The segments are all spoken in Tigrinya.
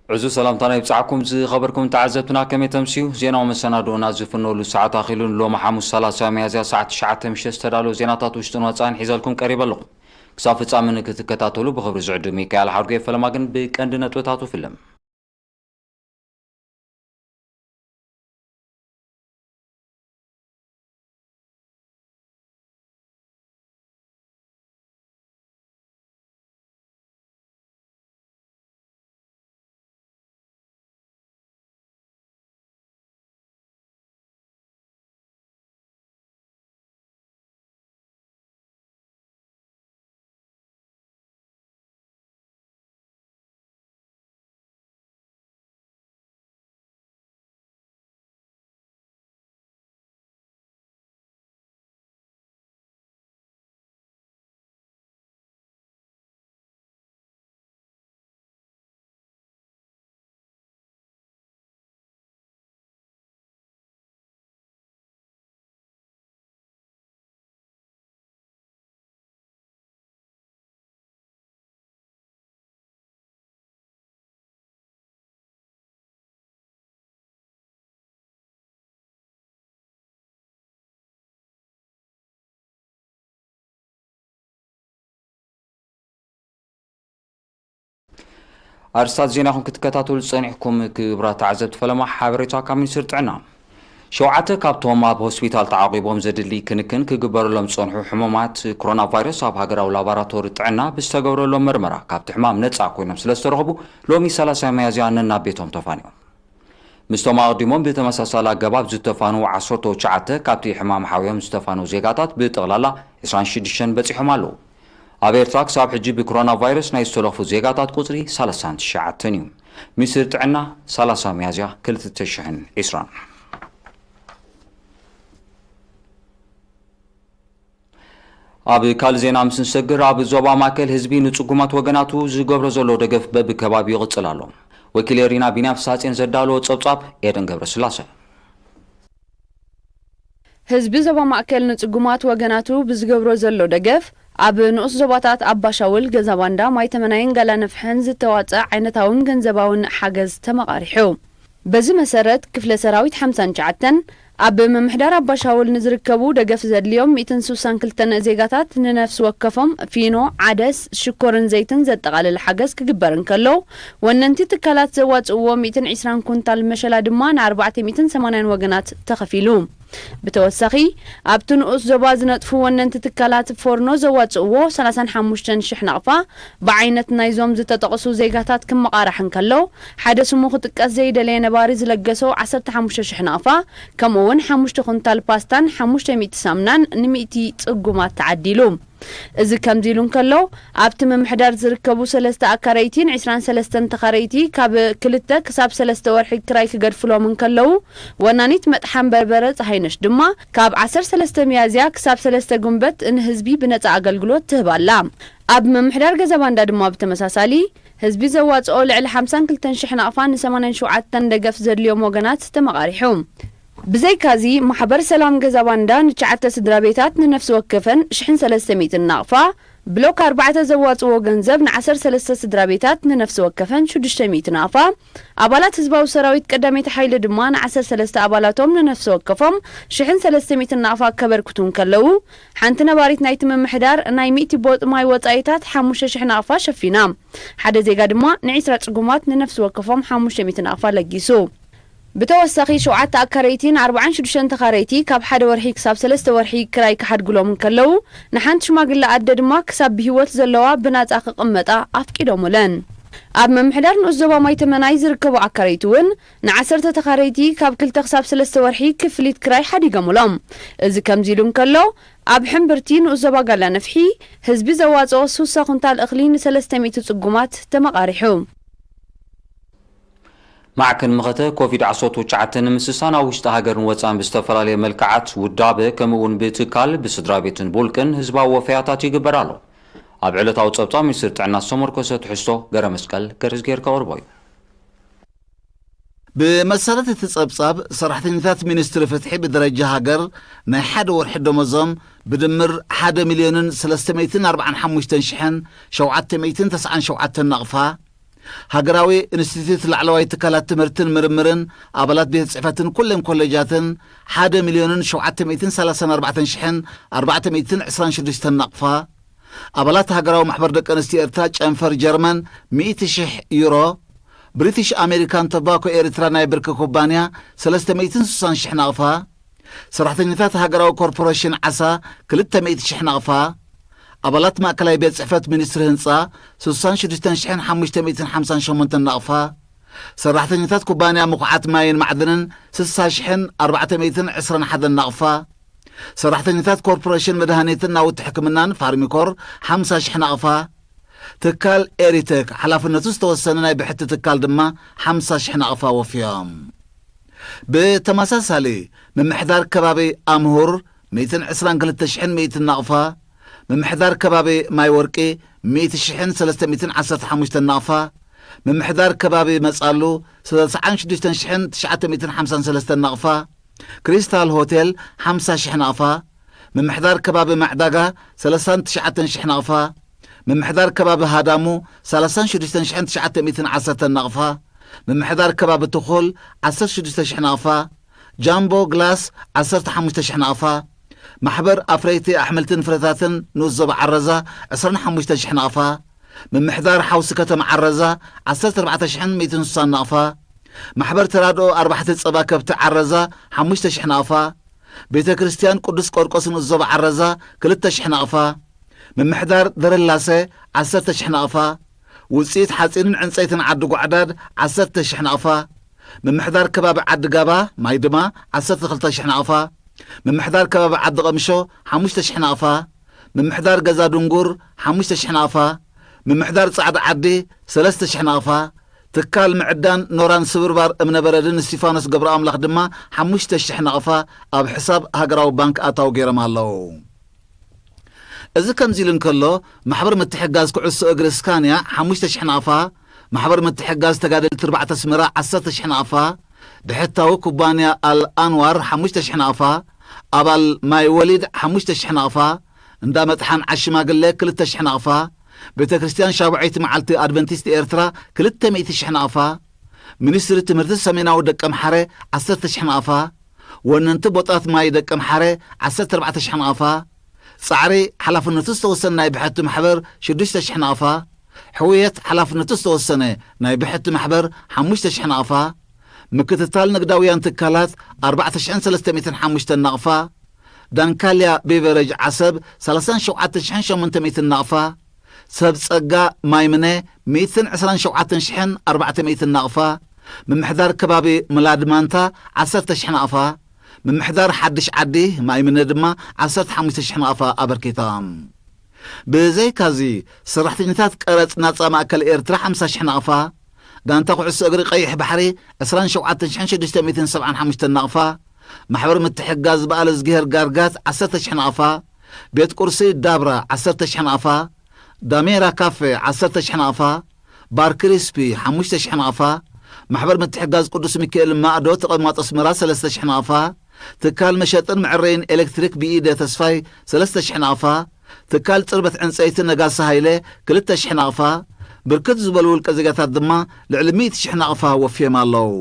ዕዙዝ ሰላምታና ይብጻሕኩም ዝኸበርኩም ተዓዘብትና፣ ከመይ ተምስዩ? ዜናዊ መሰናድኦና ዝፍነወሉ ሰዓት ኣኺሉ። ንሎሚ ሓሙስ ሰላሳ ሚያዝያ ሰዓት ትሽዓተ ምሸት ዝተዳለወ ዜናታት ውሽጥን ወጻእን ሒዘልኩም ቀሪበ ኣለኹ። ክሳብ ፍጻሜ ንክትከታተሉ ብኽብሪ ዝዕድም ሚካኤል ሓድጎ። ፈለማ ግን ብቀንዲ ነጥብታቱ ፍልም። ኣርስታት ዜና ይኹን ክትከታተሉ ዝጸኒሕኩም ክቡራት ተዓዘብቲ ፈለማ ሓበሬታ ካብ ሚኒስትሪ ጥዕና። ሸውዓተ ካብቶም ኣብ ሆስፒታል ተዓቂቦም ዘድሊ ክንክን ክግበረሎም ዝጸንሑ ሕሙማት ኮሮና ቫይረስ ኣብ ሃገራዊ ላቦራቶሪ ጥዕና ብዝተገብረሎም መርመራ ካብቲ ሕማም ነጻ ኮይኖም ስለ ዝተረኽቡ ሎሚ ሰላሳ ሚያዝያ ነናብ ቤቶም ተፋንዮም። ምስቶም ኣቐዲሞም ብተመሳሳሊ ኣገባብ ዝተፋነዉ ዓሰርተ ትሽዓተ ካብቲ ሕማም ሓውዮም ዝተፋነዉ ዜጋታት ብጠቕላላ ዕስራን ሽዱሽተን በጺሖም ኣለዉ። ኣብ ኤርትራ ክሳብ ሕጂ ብኮሮና ቫይረስ ናይ ዝተለኽፉ ዜጋታት ቁጽሪ ሰላሳን ትሽዓተን እዩ። ሚኒስትሪ ጥዕና ሰላሳ ሚያዝያ ክልተ ሽሕን ዕስራን። ኣብ ካልእ ዜና ምስ ንሰግር፣ ኣብ ዞባ ማእከል ህዝቢ ንጽጉማት ወገናቱ ዝገብሮ ዘሎ ደገፍ በብከባቢኡ ይቕጽል ኣሎ። ወኪል ኤሪና ቢንያም ሳጼን ዘዳለዎ ጸብጻብ ኤደን ገብረስላሴ። ህዝቢ ዞባ ማእከል ንጽጉማት ወገናቱ ብዝገብሮ ዘሎ ደገፍ፣ ኣብ ንኡስ ዞባታት ኣባሻውል፣ ገዛባንዳ፣ ማይተመናይን ጋላነፍሕን ዝተዋጸ ዓይነታውን ገንዘባውን ሓገዝ ተመቓሪሑ። በዚ መሰረት፣ ክፍለ ሰራዊት ሓምሳን ትሽዓተን ኣብ ምምሕዳር ኣባሻውል ንዝርከቡ ደገፍ ዘድልዮም ሚእትን ስሳን ክልተን ዜጋታት ንነፍሲ ወከፎም ፊኖ፣ ዓደስ፣ ሽኮርን ዘይትን ዘጠቓለለ ሓገዝ ክግበር እንከሎ፣ ወነንቲ ትካላት ዘዋጽእዎ ሚእትን ዕስራን ኩንታል መሸላ ድማ ንኣርባዕተ ሚእትን ሰማንያን ወገናት ተኸፊሉ። ብተወሳኺ፣ ኣብቲ ንኡስ ዞባ ዝነጥፉ ወነንቲ ትካላት ፎርኖ ዘዋጽእዎ ሰላሳን ሓሙሽተን ሽሕ ናቕፋ ብዓይነት ናይዞም ዝተጠቕሱ ዜጋታት ክመቓራሕ እንከሎ፣ ሓደ ስሙ ክጥቀስ ዘይደለየ ነባሪ ዝለገሶ ዓሰርተ ሓሙሽተ ሽሕ ናቕፋ፣ ከምኡ እውን ሓሙሽተ ኩንታል ፓስታን ሓሙሽተ ሚእቲ ሳምናን ንሚእቲ ጽጉማት ተዓዲሉ። እዚ ከምዚ ኢሉ እንከሎ፣ ኣብቲ ምምሕዳር ዝርከቡ ሰለስተ ኣካረይቲን ዕስራን ሰለስተን ተኻረይቲ ካብ ክልተ ክሳብ ሰለስተ ወርሒ ክራይ ክገድፍሎም እንከለዉ፣ ወናኒት መጥሓን በርበረ ፀሃይነሽ ድማ ካብ ዓሰርተ ሰለስተ ሚያዝያ ክሳብ ሰለስተ ጉንበት ንህዝቢ ብነፃ ኣገልግሎት ትህብ ኣላ። ኣብ ምምሕዳር ገዛባንዳ ድማ ብተመሳሳሊ ህዝቢ ዘዋፅኦ ልዕሊ ሓምሳን ክልተን ሽሕ ናቕፋ ንሰማንያን ሸውዓተን ደገፍ ዘድልዮም ወገናት ተመቓሪሑ። ብዘይካዚ፣ ማሕበር ሰላም ገዛባንዳ ንትሽዓተ ስድራ ቤታት ንነፍሲ ወከፈን ሽሕን ሰለስተ ሚእትን ናቕፋ፣ ብሎክ ኣርባዕተ ዘዋጽዎ ገንዘብ ንዓሰርተ ሰለስተ ስድራ ቤታት ንነፍሲ ወከፈን ሽዱሽተ ሚእቲ ናቕፋ፣ ኣባላት ህዝባዊ ሰራዊት ቀዳመይቲ ሓይሊ ድማ ንዓሰርተ ሰለስተ ኣባላቶም ንነፍሲ ወከፎም ሽሕን ሰለስተ ሚእትን ናቕፋ ከበርክቱ እንከለዉ፣ ሓንቲ ነባሪት ናይቲ ምምሕዳር ናይ ሚእቲ ቦጥ ማይ ወጻኢታት ሓሙሽተ ሽሕ ናቕፋ ሸፊና። ሓደ ዜጋ ድማ ንዒስራ ጽጉማት ንነፍሲ ወከፎም ሓሙሽተ ሚእቲ ናቕፋ ለጊሱ። ብተወሳኺ፣ ሸውዓተ ኣካረይቲን ኣርባዓን ሽዱሽተን ተኻረይቲ ካብ ሓደ ወርሒ ክሳብ ሰለስተ ወርሒ ክራይ ክሓድጉሎም እንከለዉ፣ ንሓንቲ ሽማግለ ኣደ ድማ ክሳብ ብህይወት ዘለዋ ብናጻ ክቕመጣ ኣፍቂዶሙለን። ኣብ ምምሕዳር ንኡስ ዞባ ማይ ተመናይ ዝርከቡ ኣካረይቲ እውን ንዓሰርተ ተኻረይቲ ካብ ክልተ ክሳብ ሰለስተ ወርሒ ክፍሊት ክራይ ሓዲጎምሎም። እዚ ከምዚ ኢሉ እንከሎ፣ ኣብ ሕምብርቲ ንኡስ ዞባ ጋላ ነፍሒ ህዝቢ ዘዋጽኦ ሱሳ ኩንታል እኽሊ ንሰለስተ ሚእቲ ጽጉማት ተመቓሪሑ። ማዕከን መኸተ ኮቪድ ዓሰርተ ትሽዓተ ንምስሳን ኣብ ውሽጢ ሃገርን ወጻእን ብዝተፈላለየ መልክዓት ውዳበ፣ ከምኡ እውን ብትካል፣ ብስድራ ቤትን ብውልቅን ህዝባዊ ወፈያታት ይግበር ኣሎ። ኣብ ዕለታዊ ጸብጻብ ሚኒስትሪ ጥዕና ዝተመርኮሰ ትሕዝቶ ገረ መስቀል ገርዝጌር ከቕርቦ እዩ። ብመሰረት እቲ ጸብጻብ፣ ሰራሕተኛታት ሚኒስትሪ ፍትሒ ብደረጃ ሃገር ናይ ሓደ ወርሒ ደሞዞም ብድምር ሓደ ሚልዮንን ሰለስተ ሚእትን ኣርባዓን ሓሙሽተን ሽሕን ሸውዓተ ሚእትን ተስዓን ሸውዓተን ናቕፋ፣ ሃገራዊ ኢንስቲትዩት ላዕለዋይ ትካላት ትምህርትን ምርምርን ኣባላት ቤት ጽሕፈትን ኩለን ኮሌጃትን ሓደ ሚልዮንን ሸውዓተ ሚእትን ሰላሳን ኣርባዕተን ሽሕን ኣርባዕተ ሚእትን ዕስራን ሽዱሽተን ናቕፋ፣ ኣባላት ሃገራዊ ማሕበር ደቂ ኣንስትዮ ኤርትራ ጨንፈር ጀርመን ሚእቲ ሽሕ ዩሮ፣ ብሪቲሽ ኣሜሪካን ቶባኮ ኤርትራ ናይ ብርኪ ኩባንያ ሰለስተ ሚእትን ስሳን ሽሕ ናቕፋ፣ ሰራሕተኛታት ሃገራዊ ኮርፖሬሽን ዓሳ ክልተ ሚእቲ ሽሕ ናቕፋ፣ ኣባላት ማእከላይ ቤት ጽሕፈት ሚኒስትሪ ህንጻ ስሳን ሽዱሽተን ሽሕን ሓሙሽተ ሚእትን ሓምሳን ሸሞንተን ናቕፋ፣ ሰራሕተኛታት ኩባንያ ምኹዓት ማይን ማዕድንን ስሳ ሽሕን ኣርባዕተ ሚእትን ዕስራን ሓደን ናቕፋ፣ ሰራሕተኛታት ኮርፖሬሽን መድሃኒትን ናውቲ ሕክምናን ፋርሚኮር ሓምሳ ሽሕ ናቕፋ፣ ትካል ኤሪቴክ ሓላፍነቱ ዝተወሰነ ናይ ብሕቲ ትካል ድማ ሓምሳ ሽሕ ናቕፋ ወፍዮም። ብተመሳሳሊ፣ ምምሕዳር ከባቢ ኣምሁር ሚእትን ዕስራን ክልተ ሽሕን ሚእትን ናቕፋ፣ ምምሕዳር ከባቢ ማይ ወርቂ ሚእቲ ሽሕን ሰለስተ ሚእትን ዓሰርተ ሓሙሽተን ናቕፋ፣ ምምሕዳር ከባቢ መጻሉ ሰላሳን ሽዱሽተን ሽሕን ትሽዓተ ሚእትን ሓምሳን ሰለስተን ናቕፋ፣ ክሪስታል ሆቴል ሓምሳ ሽሕ ናቕፋ፣ ምምሕዳር ከባቢ ማዕዳጋ ሰላሳን ትሽዓተን ሽሕ ናቕፋ፣ ምምሕዳር ከባቢ ሃዳሙ ሰላሳን ሽዱሽተን ሽሕን ትሽዓተ ሚእትን ዓሰርተን ናቕፋ፣ ምምሕዳር ከባቢ ትኹል ዓሰርተ ሽዱሽተ ሽሕ ናቕፋ፣ ጃምቦ ግላስ ዓሰርተ ሓሙሽተ ሽሕ ናቕፋ፣ ማሕበር ኣፍረይቲ ኣሕምልትን ፍረታትን ንኡስ ዞባ ዓረዛ ዕስራን ሓሙሽተ ሽሕ ናቕፋ፣ ምምሕዳር ሓውሲ ከተማ ዓረዛ ዓሰርተ ኣርባዕተ ሽሕን ሚእትን ስሳን ናቕፋ፣ ማሕበር ተራድኦ ኣርባሕቲ ጸባ ከብቲ ዓረዛ ሓሙሽተ ሽሕ ናቕፋ፣ ቤተ ክርስቲያን ቅዱስ ቆርቆስ ንኡስ ዞባ ዓረዛ ክልተ ሽሕ ናቕፋ፣ ምምሕዳር ደረላሰ ዓሰርተ ሽሕ ናቕፋ፣ ውጽኢት ሓጺንን ዕንጸይትን ዓዲ ጓዕዳድ ዓሰርተ ሽሕ ናቕፋ፣ ምምሕዳር ከባቢ ዓዲ ጋባ ማይ ድማ ዓሰርተ ክልተ ሽሕ ናቕፋ፣ ምምሕዳር ከባቢ ዓዲ ቐምሾ ሓሙሽተ ሽሕ ናቕፋ፣ ምምሕዳር ገዛ ድንጉር ሓሙሽተ ሽሕ ናቕፋ፣ ምምሕዳር ጻዕዳ ዓዲ ሰለስተ ሽሕ ናቕፋ፣ ትካል ምዕዳን ኖራን ስብርባር እምነበረድን እስቲፋኖስ ገብረኣምላኽ ድማ ሓሙሽተ ሽሕ ናቕፋ ኣብ ሕሳብ ሃገራዊ ባንክ ኣታዊ ገይሮም ኣለዉ። እዚ ከምዚ ኢሉ እንከሎ፣ ማሕበር ምትሕጋዝ ኩዕሶ እግሪ ስካንያ ሓሙሽተ ሽሕ ናቕፋ፣ ማሕበር ምትሕጋዝ ተጋደልቲ ኣርባዕተ ኣስመራ ዓሰርተ ሽሕ ናቕፋ፣ ብሕታዊ ኩባንያ ኣል ኣንዋር ሓሙሽተ ሽሕ ናቕፋ፣ ኣባል ማይ ወሊድ ሓሙሽተ ሽሕ ናቕፋ፣ እንዳ መጥሓን ዓሽማግለ ክልተ ሽሕ ናቕፋ፣ ቤተ ክርስቲያን ሻብዐይቲ መዓልቲ ኣድቨንቲስት ኤርትራ ክልተ ሚእቲ ሽሕ ናቕፋ፣ ሚኒስትሪ ትምህርቲ ሰሜናዊ ደቀምሓረ ዓሰርተ ሽሕ ናቕፋ፣ ወነንቲ ቦጣት ማይ ደቀምሓረ ዓሰርተ ኣርባዕተ ሽሕ ናቕፋ፣ ጻዕሪ ሓላፍነቱ ዝተወሰነ ናይ ብሕቲ ማሕበር ሽዱሽተ ሽሕ ናቕፋ፣ ሕውየት ሓላፍነቱ ዝተወሰነ ናይ ብሕቲ ማሕበር ሓሙሽተ ሽሕ ናቕፋ፣ ምክትታል ንግዳውያን ትካላት ኣርባዕተ ሽሕን ሰለስተ ሚእትን ሓሙሽተን ናቕፋ፣ ዳንካልያ ቤቨረጅ ዓሰብ ሰላሳን ሸውዓተ ሽሕን ሸሞንተ ሚእትን ናቕፋ፣ ሰብ ጸጋ ማይምነ ሚእትን ዕስራን ሸውዓተን ሽሕን ኣርባዕተ ሚእትን ናቕፋ፣ ምምሕዳር ከባቢ ምላድ ማንታ ዓሰርተ ሽሕ ናቕፋ፣ ምምሕዳር ሓድሽ ዓዲ ማይምነ ድማ ዓሰርተ ሓሙሽተ ሽሕ ናቕፋ ኣበርኪታ። ብዘይካዚ፣ ሰራሕተኛታት ቀረጽ ናጻ ማእከል ኤርትራ ሓምሳ ሽሕ ናቕፋ፣ ጋንታ ኩዕሶ እግሪ ቀይሕ ባሕሪ ዕስራን ሸውዓተን ሽሕን ሽዱሽተ ሚእትን ሰብዓን ሓሙሽተን ናቕፋ፣ ማሕበር ምትሕግጋዝ በዓል እዝግሄር ጋርጋት ዓሰርተ ሽሕ ናቕፋ፣ ቤት ቁርሲ ዳብራ ዓሰርተ ሽሕ ናቕፋ፣ ዳሜራ ካፌ ዓሰርተ ሽሕ ናቕፋ፣ ባር ክሪስፒ ሓሙሽተ ሽሕ ናቕፋ፣ ማሕበር ምትሕግጋዝ ቅዱስ ሚካኤል ማእዶ ተቐማጦ ኣስመራ ሰለስተ ሽሕ ናቕፋ፣ ትካል መሸጥን መዕረይን ኤሌክትሪክ ብኢደ ተስፋይ ሰለስተ ሽሕ ናቕፋ፣ ትካል ጽርበት ዕንጸይቲ ነጋሲ ሃይለ ክልተ ሽሕ ናቕፋ፣ ብርክት ዝበሉ ውልቀ ዜጋታት ድማ ልዕሊ ሚእቲ ሽሕ ናቕፋ ወፍዮም ኣለዉ።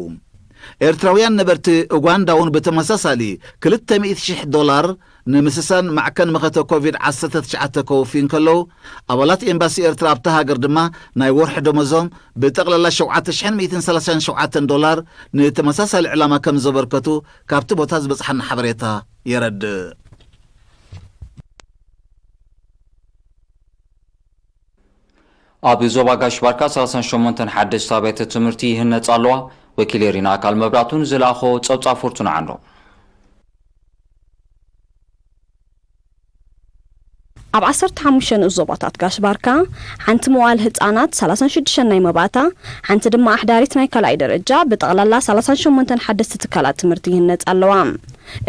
ኤርትራውያን ነበርቲ ኡጋንዳ እውን ብተመሳሳሊ ክልተ ሚእቲ ሽሕ ዶላር ንምስሳን ማዕከን መኸተ ኮቪድ ዓሰርተ ትሽዓተ ከወፍዩ እንከለዉ፣ ኣባላት ኤምባሲ ኤርትራ ኣብታ ሃገር ድማ ናይ ወርሒ ደመዞም ብጠቕላላ ሸውዓተ ሽሕን ሚእትን ሰላሳን ሸውዓተን ዶላር ንተመሳሳሊ ዕላማ ከም ዘበርከቱ ካብቲ ቦታ ዝበጽሓና ሓበሬታ የረድእ። ኣብ ዞባ ጋሽ ባርካ ሰላሳን ሸሞንተን ሓደሽቲ ኣብያተ ትምህርቲ ይህነጻ ኣለዋ። ወኪል ኤሪና ኣካል መብራቱን ዝለኣኾ ጸብጻብ ፍርቱና ዓንዶ። ኣብ ዓሰርተ ሓሙሽተ ንኡስ ዞባታት ጋሽ ባርካ፣ ሓንቲ መዋል ህጻናት፣ ሰላሳን ሽዱሽተን ናይ መባእታ፣ ሓንቲ ድማ ኣሕዳሪት ናይ ካልኣይ ደረጃ፣ ብጠቕላላ ሰላሳን ሸሞንተን ሓደስቲ ትካላት ትምህርቲ ይህነጻ ኣለዋ።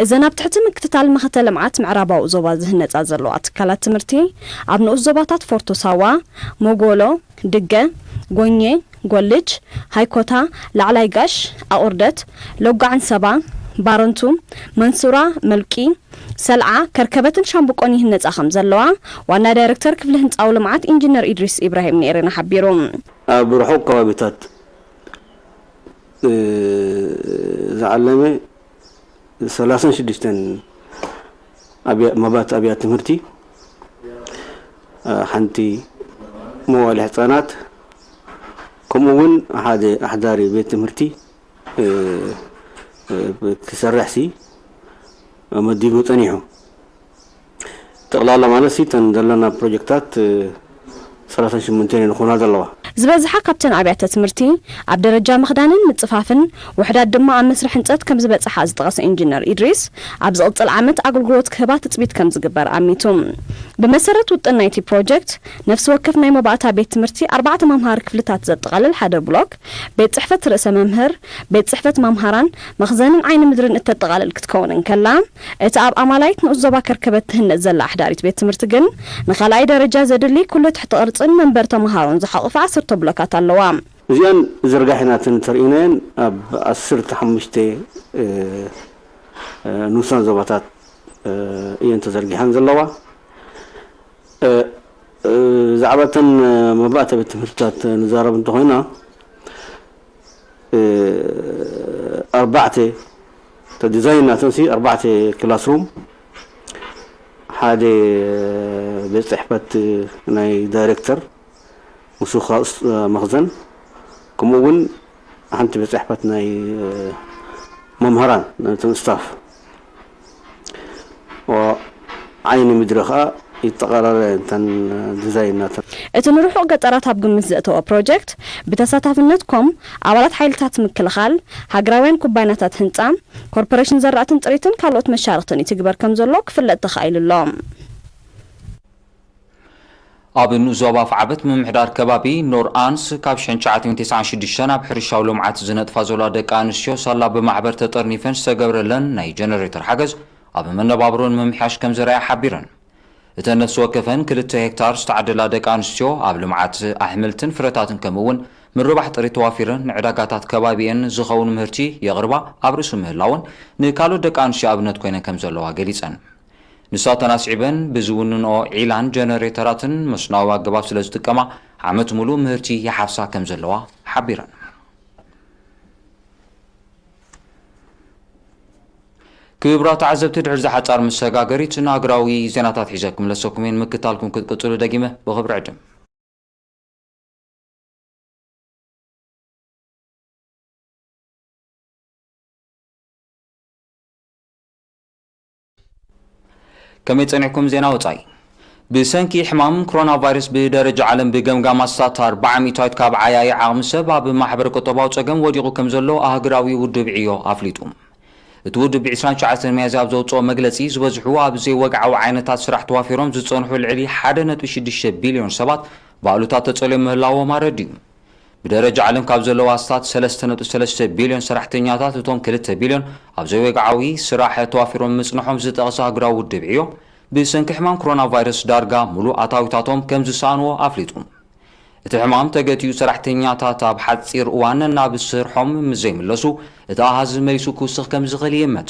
እዘን ኣብ ትሕቲ ምክትታል መኸተ ልምዓት ምዕራባዊ ዞባ ዝህነጻ ዘለዋ ትካላት ትምህርቲ፣ ኣብ ንኡስ ዞባታት ፎርቶ ሳዋ፣ ሞጎሎ፣ ድገ፣ ጎኜ፣ ጎልጅ፣ ሃይኮታ፣ ላዕላይ ጋሽ፣ ኣቑርደት፣ ሎጋዕን ሰባ፣ ባረንቱ፣ መንሱራ፣ መልቂ፣ ሰልዓ፣ ከርከበትን ሻምብቆን ይህነጻ ከም ዘለዋ ዋና ዳይረክተር ክፍሊ ህንጻዊ ልምዓት ኢንጂነር ኢድሪስ ኢብራሂም ንኤረና ሓቢሩ። ኣብ ርሑቕ ከባቢታት፣ እ፣ ዝዓለመ ሰላሳን ሽዱሽተን ኣብያ-፣ መባእቲ ኣብያተ ትምህርቲ፣ እ፣ ሓንቲ መዋእለ ህጻናት፣ ከምኡ እውን ሓደ ኣሕዳሪ ቤት ትምህርቲ፣ እ፣ እ፣ ክሰርሕ ሲ መዲቡ ጸኒሑ። ጠቕላላ ማለት ሲ፣ እተን ዘለና ፕሮጀክታት፣ እ፣ ሰላሳን ሽሞንተን እየን ዝኾና ዘለዋ። ዝበዝሓ ካብተን ኣብያተ ትምህርቲ ኣብ ደረጃ ምኽዳንን ምጽፋፍን፣ ውሕዳት ድማ ኣብ መስርሕ ህንጸት ከም ዝበጽሓ ዝጠቐሰ ኢንጂነር ኢድሪስ፣ ኣብ ዝቕጽል ዓመት ኣገልግሎት ክህባ ትጽቢት ከም ዝግበር ኣሚቱ። ብመሰረት ውጥን ናይቲ ፕሮጀክት፣ ነፍሲ ወከፍ ናይ መባእታ ቤት ትምህርቲ ኣርባዕተ መምሃሪ ክፍልታት ዘጠቓልል ሓደ ብሎክ፣ ቤት ጽሕፈት ርእሰ መምህር፣ ቤት ጽሕፈት መምሃራን፣ መኽዘንን ዓይኒ ምድርን እተጠቓልል ክትከውን እንከላ፣ እቲ ኣብ ኣማላይት ንኡስ ዞባ ከርከበት ትህነጽ ዘላ ኣሕዳሪት ቤት ትምህርቲ ግን፣ ንኻልኣይ ደረጃ ዘድሊ ኩሉ ትሕቲ ቅርጽን መንበሪ ተመሃሮን ዝሓቖፈ ዓሰርተ ብሎካት ኣለዋ። እዚኣን ዝርጋሕ ኢና እተን ተርእዩናየን ኣብ ዓሰርተ ሓሙሽተ፣ እ፣ እ፣ ንኡሳን ዞባታት፣ እ፣ እየን ተዘርጊሓን ዘለዋ። እ፣ እ፣ ብዛዕባ እተን መባእታ ቤት ትምህርትታት ንዛረብ እንተኾይና፣ እ፣ ኣርባዕተ፣ እቲ ዲዛይን ናተንሲ ኣርባዕተ ክላስሩም፣ ሓደ ቤት ጽሕፈት ናይ ዳይሬክተር፣ ምስ ውኻስ መኽዘን፣ ከምኡ እውን ሓንቲ ቤት ጽሕፈት ናይ መምህራን፣ ናይቶም ስታፍ፣ ኦ፣ ዓይኒ ምድሪ ኸኣ ይጠቓላላ እየን እተን ዲዛይናተን። እቲ ንርሑቕ ገጠራት ኣብ ግምት ዘእተወ ፕሮጀክት፣ ብተሳታፍነት ኮም ኣባላት ሓይልታት ምክልኻል፣ ሃገራውያን ኩባይናታት ህንጻ፣ ኮርፖሬሽን ዘራእትን ጥሪትን ካልኦት መሻርኽትን ይትግበር ከም ዘሎ ክፍለጥ ተኻኢሉ ኣሎ። ኣብ ንኡስ ዞባ ኣፍዓበት ምምሕዳር ከባቢ ኖር ኣንስ ካብ ሽሕን ትሽዓተ ሚእትን ተስዓን ሽዱሽተን ኣብ ሕርሻዊ ልምዓት ዝነጥፋ ዘለዋ ደቂ ኣንስትዮ ሳላ ብማሕበር ተጠርኒፈን ዝተገብረለን ናይ ጀነሬተር ሓገዝ ኣብ መነባብሮን ምምሕያሽ ከም ዝረኣያ ሓቢረን። እተን ነፍሲ ወከፈን ክልተ ሄክታር ዝተዓደላ ደቂ ኣንስትዮ ኣብ ልምዓት ኣሕምልትን ፍረታትን ከምኡ እውን ምርባሕ ጥሪት ተዋፊረን ንዕዳጋታት ከባቢኤን ዝኸውን ምህርቲ የቕርባ ኣብ ርእሲ ምህላወን ንካልኦት ደቂ ኣንስትዮ ኣብነት ኮይነን ከም ዘለዋ ገሊጸን። ንሳተን ኣስዒበን፣ ብዝውንንኦ ዒላን ጀነሬተራትን መስኖኣዊ ኣገባብ ስለ ዝጥቀማ፣ ዓመት ሙሉእ ምህርቲ ይሓፍሳ ከም ዘለዋ ሓቢረን። ክቡራት ተዓዘብቲ፣ ድሕሪ እዛ ሓጻር መሰጋገሪት ንሃገራዊ ዜናታት ሒዘ ክምለሰኩም እየ። ንምክታልኩም ክትቅጽሉ ደጊመ ብኽብሪ ዕድም። ከመይ ጸኒሕኩም? ዜና ወጻኢ። ብሰንኪ ሕማም ኮሮና ቫይረስ ብደረጃ ዓለም ብገምጋም ኣስታት ኣርብዓ ሚእታዊት ካብ ዓያዪ ዓቕሚ ሰብ ኣብ ማሕበረ ቁጠባዊ ጸገም ወዲቑ ከም ዘሎ ኣህጉራዊ ውድብ ዕዮ ኣፍሊጡ። እቲ ውድብ ብ ዕስራን ትሽዓተን ሚያዝያ ኣብ ዘውጽኦ መግለጺ፣ ዝበዝሑ ኣብ ዘይወግዓዊ ዓይነታት ስራሕ ተዋፊሮም ዝጸንሑ ልዕሊ ሓደ ነጥቢ ሽዱሽተ ቢልዮን ሰባት ብኣሉታ ተጸልዮም ምህላዎም ኣረዲኡ። ብደረጃ ዓለም ካብ ዘለዉ ኣስታት ሰለስተ ነጥቢ ሰለስተ ቢልዮን ሰራሕተኛታት፣ እቶም ክልተ ቢልዮን ኣብ ዘይወግዓዊ ስራሕ ተዋፊሮም ምጽንሖም ዝጠቕሰ ኣህጉራዊ ውድብ ዕዮ፣ ብሰንኪ ሕማም ኮሮና ቫይረስ ዳርጋ ሙሉእ ኣታዊታቶም ከም ዝሰኣንዎ ኣፍሊጡ። እቲ ሕማም ተገቲኡ፣ ሰራሕተኛታት ኣብ ሓጺር እዋን ናብ ስርሖም ምስ ዘይምለሱ፣ እቲ ኣሃዝ መሊሱ ክውስኽ ከም ዝኽእል ይእመት።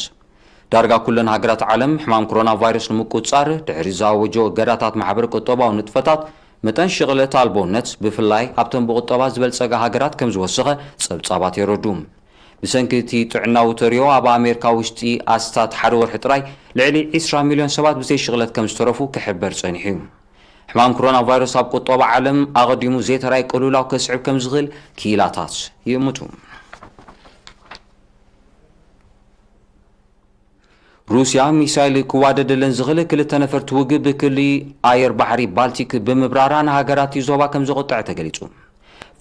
ዳርጋ ኩለን ሃገራት ዓለም ሕማም ኮሮና ቫይረስ ንምቁጽጻር ድሕሪ ዝኣወጆ እገዳታት ማሕበረ ቁጠባዊ ንጥፈታት፣ መጠን ሽቕለት ኣልቦነት ብፍላይ ኣብተን ብቁጠባ ዝበልጸጋ ሃገራት ከም ዝወሰኸ ጸብጻባት የረድኡ። ብሰንኪ እቲ ጥዕናዊ ተርእዮ ኣብ ኣሜሪካ ውሽጢ ኣስታት ሓደ ወርሒ ጥራይ ልዕሊ ዕስራ ሚልዮን ሰባት ብዘይ ሽቕለት ከም ዝተረፉ ክሕበር ጸኒሑ እዩ። ሕማም ኮሮና ቫይረስ ኣብ ቁጠባ ዓለም ኣቐዲሙ ዘይተራእየ ቅልውላው ከስዕብ ከም ዝኽእል ክኢላታት ይእምቱ። ሩስያ ሚሳይል ክዋደደለን ዝኽእል ክልተ ነፈርቲ ውግእ ብክሊ ኣየር ባሕሪ ባልቲክ ብምብራራ ንሃገራት ዞባ ከም ዘቖጠዐ ተገሊጹ።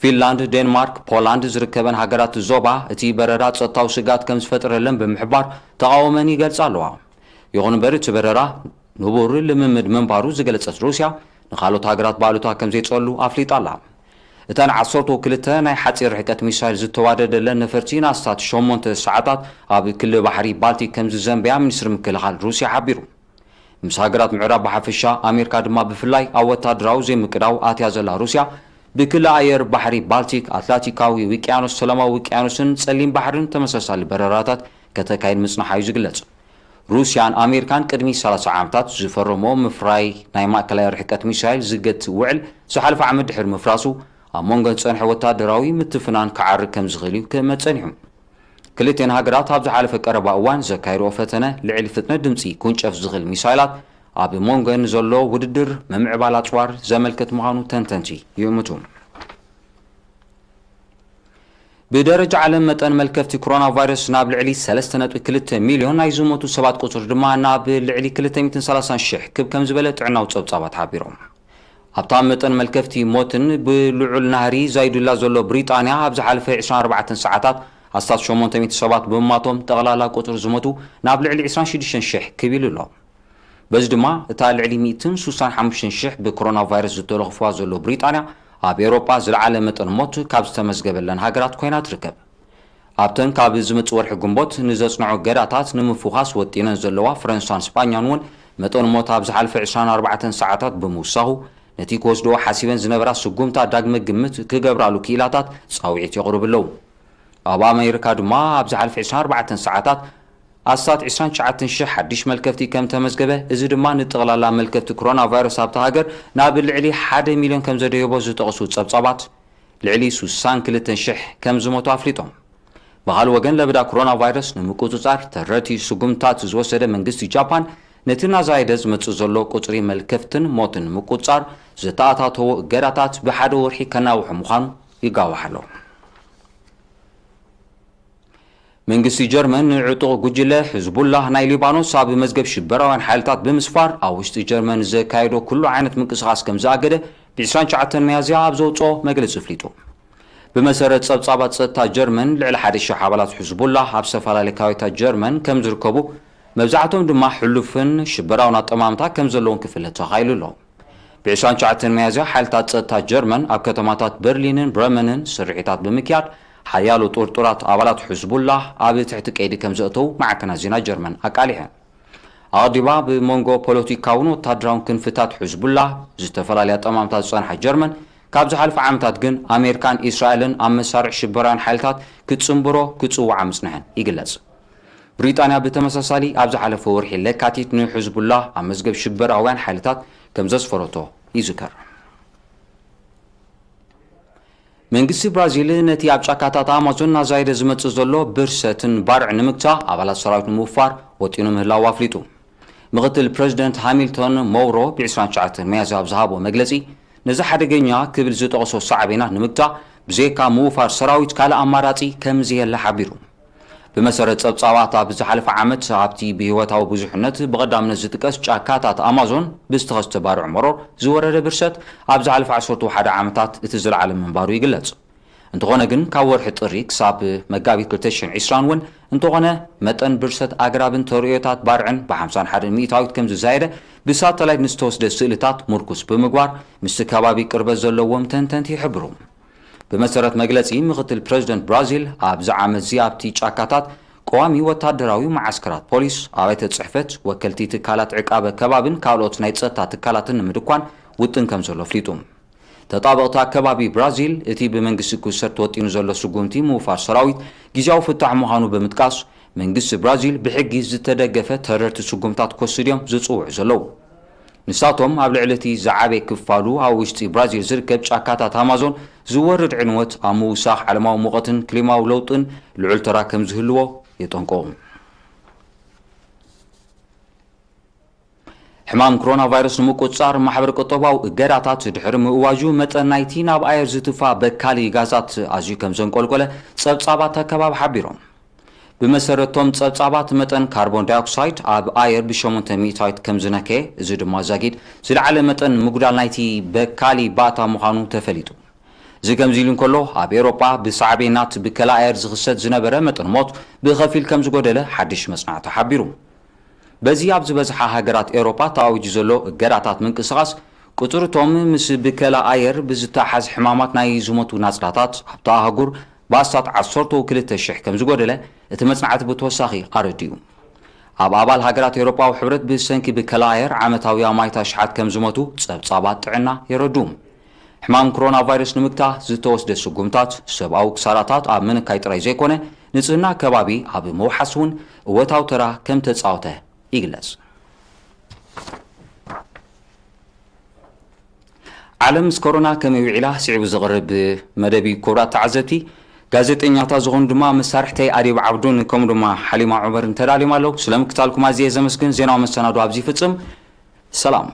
ፊንላንድ፣ ዴንማርክ፣ ፖላንድ ዝርከበን ሃገራት ዞባ እቲ በረራ ጸጥታዊ ስግኣት ከም ዝፈጥረለን ብምሕባር ተቓውመን ይገልጻ ኣለዋ። ይኹን እምበር እቲ በረራ ንቡር ልምምድ ምንባሩ ዝገለጸት ሩስያ ንኻልኦት ሃገራት ብኣሉታ ከም ዘይጸሉ ኣፍሊጣ ኣላ። እተን ዓሰርተ ክልተ ናይ ሓጺር ርሕቀት ሚሳይል ዝተዋደደለን ነፈርቲ ንኣስታት ሸሞንተ ሰዓታት ኣብ ክሊ ባሕሪ ባልቲክ ከም ዝዘንበያ ሚኒስትሪ ምክልኻል ሩስያ ሓቢሩ። ምስ ሃገራት ምዕራብ ብሓፈሻ ኣሜሪካ ድማ ብፍላይ ኣብ ወታደራዊ ዘይምቅዳው ኣትያ ዘላ ሩስያ ብክሊ ኣየር ባሕሪ ባልቲክ፣ ኣትላንቲካዊ ውቅያኖስ፣ ሰላማዊ ውቅያኖስን ጸሊም ባሕርን ተመሳሳሊ በረራታት ከተካይድ ምጽንሓ እዩ ዝግለጽ። ሩስያን ኣሜሪካን ቅድሚ ሰላሳ ዓመታት ዝፈረሞ ምፍራይ ናይ ማእከላይ ርሕቀት ሚሳይል ዝገት ውዕል ዝሓለፈ ዓመት ድሕሪ ምፍራሱ፣ ኣብ መንጎን ዝጸንሐ ወታደራዊ ምትፍናን ክዓርግ ከም ዝኽእል እዩ ክእመት ጸኒሑ። ክልቴን ሃገራት ኣብ ዝሓለፈ ቀረባ እዋን ዘካየድኦ ፈተነ ልዕሊ ፍጥነት ድምጺ ኩንጨፍ ዝኽእል ሚሳይላት ኣብ መንጎን ዘሎ ውድድር ምምዕባል ኣጽዋር ዘመልክት ምዃኑ ተንተንቲ ይእምቱ። ብደረጃ ዓለም መጠን መልከፍቲ ኮሮና ቫይረስ ናብ ልዕሊ ሰለስተ ነጥቢ ክልተ ሚልዮን፣ ናይ ዝሞቱ ሰባት ቁጽሪ ድማ ናብ ልዕሊ ክልተ ሚእትን ሰላሳን ሽሕ ክብ ከም ዝበለ ጥዕናዊ ጸብጻባት ሓቢሮም። ኣብታ መጠን መልከፍቲ ሞትን ብልዑል ናህሪ ዛይዱላ ዘሎ ብሪጣንያ፣ ኣብ ዝሓለፈ ዕስራን ኣርባዕተን ሰዓታት ኣስታት ሸሞንተ ሚእቲ ሰባት ብምማቶም፣ ጠቕላላ ቁጽሪ ዝሞቱ ናብ ልዕሊ ዕስራን ሽዱሽተን ሽሕ ክብ ኢሉ ኣሎ። በዚ ድማ እታ ልዕሊ ሚእትን ሱሳን ሓሙሽተን ሽሕ ብኮሮና ቫይረስ ዝተለኽፍዋ ዘሎ ብሪጣንያ፣ ኣብ ኤውሮጳ ዝለዓለ መጠን ሞት ካብ ዝተመዝገበለን ሃገራት ኮይና ትርከብ። ኣብተን ካብ ዝመጽእ ወርሒ ግንቦት ንዘጽንዖ እገዳታት ንምፍዃስ ወጢነን ዘለዋ ፈረንሳን ስጳኛን እውን፣ መጠን ሞት ኣብ ዝሓለፈ ዕስራን ኣርባዕተን ሰዓታት ብምውሳኹ፣ ነቲ ክወስድኦ ሓሲበን ዝነበራ ስጉምታ ዳግመ ግምት ክገብራሉ ክኢላታት ጻውዒት የቕርቡ ኣለዉ። ኣብ ኣሜሪካ ድማ ኣብ ዝሓለፈ ዕስራን ኣርባዕተን ሰዓታት ኣስታት ዕስራን ትሽዓተን ሽሕ ሓድሽ መልከፍቲ ከም ተመዝገበ፣ እዚ ድማ ንጠቕላላ መልከፍቲ ኮሮና ቫይረስ ኣብታ ሃገር ናብ ልዕሊ ሓደ ሚልዮን ከም ዘደየቦ ዝጠቕሱ ጸብጻባት፣ ልዕሊ ሱሳን ክልተን ሽሕ ከም ዝሞቱ ኣፍሊጦም። ብኻልእ ወገን፣ ለበዳ ኮሮና ቫይረስ ንምቁጽጻር ተረርቲ ስጉምታት ዝወሰደ መንግስቲ ጃፓን፣ ነቲ እናዛየደ ዝመጽእ ዘሎ ቁጽሪ መልከፍትን ሞትን ንምቁጽጻር ዝተኣታተዎ እገዳታት ብሓደ ወርሒ ከናውሖ ምዃኑ ይጋዋሕ ኣሎ። መንግስቲ ጀርመን ንዕጡቕ ጉጅለ ሕዝቡላህ ናይ ሊባኖስ ኣብ መዝገብ ሽበራውያን ሓይልታት ብምስፋር፣ ኣብ ውሽጢ ጀርመን ዘካየዶ ኩሉ ዓይነት ምንቅስቓስ ከም ዝኣገደ፣ ብ ዕስራን ትሽዓተን ሚያዝያ ኣብ ዘውጽኦ መግለጺ ኣፍሊጡ። ብመሰረት ጸብጻባት ጸጥታ ጀርመን፣ ልዕሊ ሓደ ሽሕ ኣባላት ሕዝቡላህ ኣብ ዝተፈላለየ ከባቢታት ጀርመን ከም ዝርከቡ፣ መብዛሕቶም ድማ ሕሉፍን ሽበራውን ኣጠማምታ ከም ዘለዎም ክፍለጥ ተኻኢሉ ኣሎ። ብ ዕስራን ትሽዓተን ሚያዝያ፣ ሓይልታት ጸጥታ ጀርመን ኣብ ከተማታት በርሊንን ብረመንን ስርሒታት ብምክያድ፣ ሓያሎ ጥርጡራት ኣባላት ሕዝቡላህ ኣብ ትሕቲ ቀይዲ ከም ዘእተዉ ማዕከናት ዜና ጀርመን ኣቃሊሐን። ኣቐዲማ፣ ብመንጎ ፖለቲካውን ወታደራውን ክንፍታት ሕዝቡላህ ዝተፈላለያ ኣጠማምታ ዝጸንሓ ጀርመን፣ ካብ ዝሓለፈ ዓመታት ግን ኣሜሪካን እስራኤልን ኣብ መሳርዕ ሽበራውያን ሓይልታት ክትጽንብሮ ክጽውዓ ምጽንሐን ይግለጽ። ብሪጣንያ ብተመሳሳሊ ኣብ ዝሓለፈ ወርሒ ለካቲት ንሕዝቡላህ ኣብ መዝገብ ሽበራውያን ሓይልታት ከም ዘስፈረቶ ይዝከር። መንግስቲ ብራዚል ነቲ ኣብ ጫካታት ኣማዞን እናዛየደ ዝመጽእ ዘሎ ብርሰትን ባርዕን ንምግታእ ኣባላት ሰራዊት ንምውፋር ወጢኑ ምህላዉ ኣፍሊጡ። ምኽትል ፕረዚደንት ሃሚልቶን መውሮ ብ ዕስራን ትሽዓተን ሚያዝያ ኣብ ዝሃቦ መግለጺ፣ ነዚ ሓደገኛ ክብል ዝጠቕሶ ሳዕቤናት ንምግታእ ብዘይካ ምውፋር ሰራዊት ካልእ ኣማራጺ ከም ዘየለ ሓቢሩ። ብመሰረት ጸብጻባት፣ ኣብ ዝሓለፈ ዓመት ኣብቲ ብህይወታዊ ብዙሕነት ብቐዳምነት ዝጥቀስ ጫካታት ኣማዞን ብዝተኸስተ ባርዕ መሮር ዝወረደ ብርሰት፣ ኣብ ዝሓለፈ ዓሰርተ ሓደ ዓመታት እቲ ዝለዓለ ምንባሩ ይግለጽ። እንተኾነ ግን፣ ካብ ወርሒ ጥሪ ክሳብ መጋቢት ክልተ ሽሕን ዕስራን እውን እንተኾነ፣ መጠን ብርሰት ኣግራብን ተርእዮታት ባርዕን ብ ሓምሳን ሓደን ሚእታዊት ከም ዝዛየደ ብሳተላይት ንዝተወስደ ስእልታት ምርኩስ ብምግባር፣ ምስቲ ከባቢ ቅርበት ዘለዎም ተንተንቲ ይሕብሩ። ብመሰረት መግለጺ ምኽትል ፕረዚደንት ብራዚል፣ ኣብዚ ዓመትዚ ኣብቲ ጫካታት ቀዋሚ ወታደራዊ መዓስከራት ፖሊስ፣ ኣብያተ ጽሕፈት፣ ወከልቲ ትካላት ዕቃበ ከባብን ካልኦት ናይ ጸጥታ ትካላትን ንምድኳን ውጥን ከም ዘሎ ኣፍሊጡ። ተጣበቕቲ ኣከባቢ ብራዚል፣ እቲ ብመንግስቲ ክውሰድ ተወጢኑ ዘሎ ስጉምቲ ምውፋር ሰራዊት ግዝያዊ ፍታሕ ምዃኑ ብምጥቃስ፣ መንግስቲ ብራዚል ብሕጊ ዝተደገፈ ተረርቲ ስጉምታት ክወስድ እዮም ዝጽውዑ ዘለዉ። ንሳቶም ኣብ ልዕሊ እቲ ዝዓበየ ክፋሉ ኣብ ውሽጢ ብራዚል ዝርከብ ጫካታት ኣማዞን ዝወርድ ዕንወት ኣብ ምውሳኽ ዓለማዊ ሙቐትን ክሊማዊ ለውጥን ልዑል ተራ ከም ዝህልዎ የጠንቅቑ። ሕማም ኮሮና ቫይረስ ንምቁጽጻር ማሕበረ ቁጠባዊ እገዳታት ድሕሪ ምእዋጁ፣ መጠን ናይቲ ናብ ኣየር ዝትፋ በካሊ ጋዛት ኣዝዩ ከም ዘንቆልቆለ ጸብጻባት ኣከባቢ ሓቢሮም። ብመሰረቶም ጸብጻባት፣ መጠን ካርቦን ዳይኦክሳይድ ኣብ ኣየር ብሸሞንተ ሚእታዊት ከም ዝነከየ፣ እዚ ድማ ዛጊድ ዝለዓለ መጠን ምጉዳል ናይቲ በካሊ ባእታ ምዃኑ ተፈሊጡ። እዚ ከምዚ ኢሉ እንከሎ፣ ኣብ ኤውሮጳ ብሳዕቤናት ብከላ ኣየር ዝኽሰት ዝነበረ መጠን ሞት ብኸፊል ከም ዝጎደለ ሓድሽ መጽናዕቲ ሓቢሩ። በዚ ኣብ ዝበዝሓ ሃገራት ኤውሮጳ ተኣዊጁ ዘሎ እገዳታት ምንቅስቓስ፣ ቁጽሪ እቶም ምስ ብከላ ኣየር ብዝተሓዝ ሕማማት ናይ ዝሞቱ ናጽላታት ኣብታ ኣህጉር ብኣስታት ዓሰርተ ክልተ ሽሕ ከም ዝጎደለ እቲ መጽናዕቲ ብተወሳኺ ኣረዲኡ። ኣብ ኣባል ሃገራት ኤውሮጳዊ ሕብረት ብሰንኪ ብከላ ኣየር ዓመታዊ ኣማኢት ኣሽሓት ከም ዝሞቱ ጸብጻባት ጥዕና የረድኡ። ሕማም ኮሮና ቫይረስ ንምግታ ዝተወስደ ስጉምታት ሰብኣዊ ክሳራታት ኣብ ምንካይ ጥራይ ዘይኮነ፣ ንጽህና ከባቢ ኣብ ምውሓስ እውን እወታዊ ተራ ከም ተጻወተ ይግለጽ። ዓለም ምስ ኮሮና ከመይ ውዒላ ስዒቡ ዝቕርብ መደብ እዩ። ክቡራት ተዓዘብቲ፣ ጋዜጠኛታት ዝኾኑ ድማ መሳርሕተይ ኣዴብ ዓብዱን ከምኡ ድማ ሓሊማ ዑመርን ተዳልዮም ኣለዉ። ስለምክታልኩም ኣዝየ ዘመስግን። ዜናዊ መሰናዶ ኣብዚ ይፍጽም። ሰላም።